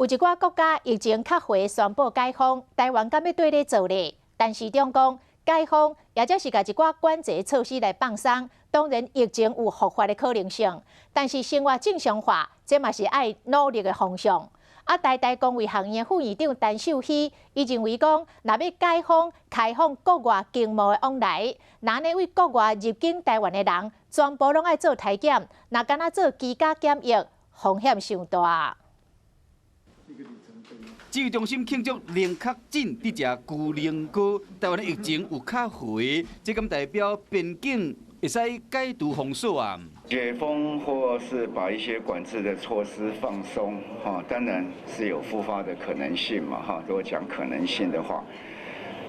有一寡國家疫情較緩，宣布解封，台灣敢欲綴咧做咧？陳時中講，解封，抑者是共一寡管制措施來放鬆，當然疫情有復發的可能性，但是生活正常化，這嘛是愛努力的方向。啊，台大公衛學院副院長陳秀熙，伊認為講，若欲解封、開放國外經貿的往來，若按呢對國外入境台灣的人，全部攏愛做體檢，若干焦做居家檢疫，風險傷大。指揮中心慶祝零確診，佇食龜苓膏。台灣的疫情有較緩，這敢代表邊境會使解除封鎖啊？解封或是把一些管制的措施放鬆，哈，當然是有復發的可能性嘛，哈。如果講可能性的話，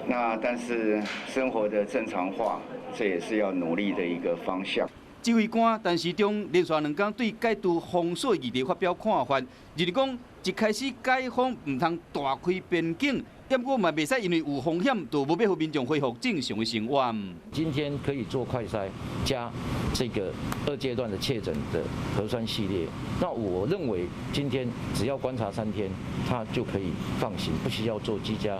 那但是生活的正常化，這也是要努力的一個方向。指揮官陳時中連續兩工對解除封鎖議題發表看法，就是講一開始解封毋通大開邊境，不過嘛袂使因為有風險就無欲予民眾恢復正常的生活。今天可以做快篩加這個二階段的確診的核酸系列，那我認為今天只要觀察3天，他就可以放心，不需要做居家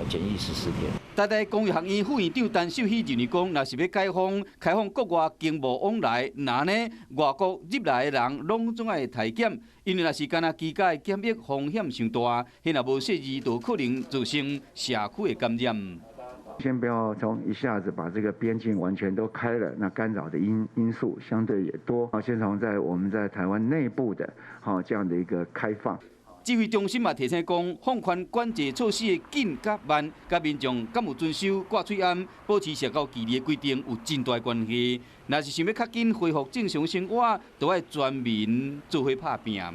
檢疫14天。台大公衛學院副院長陳秀熙認為講，若是欲解封、開放國外經貿往來，若按呢外國入來的人攏總愛體檢，因為若是干焦居家檢疫風險傷大，彼若無細膩，就可能造成社區的感染。先不要從一下子把這個邊境完全都開了，那干擾的因素相對也多。好，先從在我們在台灣內部的，好這樣的一個開放。指揮中心嘛提醒講，放寬管制措施的緊佮慢，佮民眾敢有遵守掛喙罨、保持社交距離的規定有真大關係。若是想欲較緊恢復正常生活，就愛全民做伙拍拚。